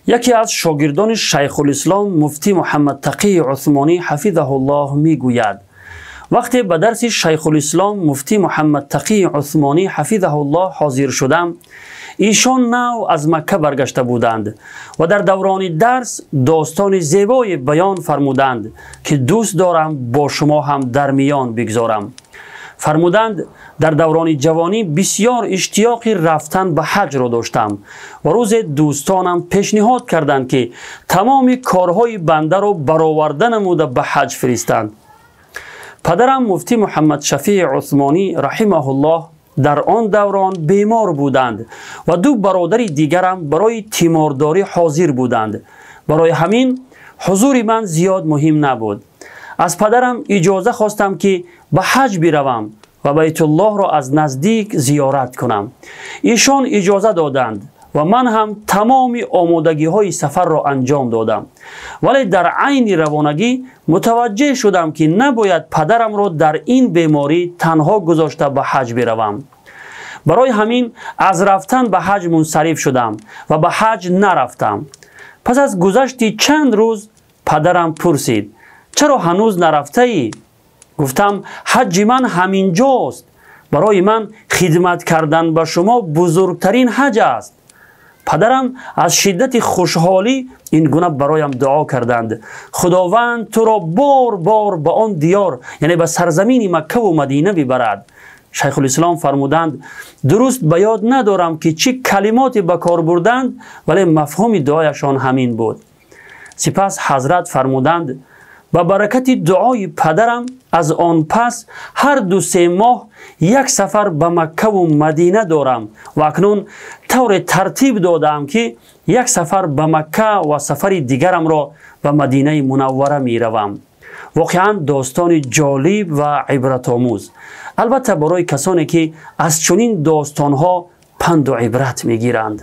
Яке аз шогирдони Шайхулислом муфтӣ Муҳаммадтақии Усмонӣ ҳафизаҳуллоҳ мегӯяд: вақте ба дарси Шайхулислом муфтӣ Муҳаммадтақии Усмонӣ ҳафизаҳуллоҳ ҳозир шудам, эшон нав аз Макка баргашта буданд ва дар даврони дарс достони зебое баён фармуданд, ки дӯст дорам бо шумо ҳам дар миён бигзорам. Фармуданд: дар даврони ҷавонӣ бисёр иштиёқи рафтан ба ҳаҷро доштам ва рӯзе дӯстонам пешниҳод карданд, ки тамоми корҳои бандаро бароварда намуда ба ҳаҷ фиристанд. Падарам муфтӣ Муҳаммадшафии Усмонӣ раҳимаҳуллоҳ дар он даврон бемор буданд ва ду бародари дигарам барои тимордорӣ ҳозир буданд. Барои ҳамин ҳузури ман зиёд муҳим набуд. Аз падарам иҷоза хостам, ки ба ҳаҷ биравам ва Байтуллоҳро аз наздик зиёрат кунам. Эшон иҷоза доданд ва ман ҳам тамоми омодагиҳои сафарро анҷом додам. Вале дар айни равонагӣ мутаваҷҷеҳ шудам, ки набояд падарамро дар ин беморӣ танҳо гузошта ба ҳаҷ биравам. Барои ҳамин аз рафтан ба ҳаҷ мунсариф шудам ва ба ҳаҷ нарафтам. Пас аз гузашти чанд рӯз падарам пурсид: чаро ҳанӯз нарафтаӣ? Гуфтам: ҳаҷҷи ман ҳаминҷост. Барои ман хидмат кардан ба шумо бузургтарин ҳаҷ аст. Падарам аз шиддати хушҳолӣ ин гуна бароям дуо карданд: Худованд туро бор бор ба он диёр, яъне ба сарзамини Маккаву Мадина бибарад. Шайхулислом фармуданд: дуруст ба ёд надорам, ки чӣ калимоте ба кор бурданд, вале мафҳуми дуояшон ҳамин буд. Сипас ҳазрат фармуданд: ба баракати дуои падарам аз он пас ҳар ду-се моҳ як сафар ба Маккаву Мадина дорам ва акнун тавре тартиб додаам, ки як сафар ба Макка ва сафари дигарамро ба Мадинаи Мунаввара меравам. Воқеан достони ҷолиб ва ибратомӯз, албатта барои касоне, ки аз чунин достонҳо панду ибрат мегиранд.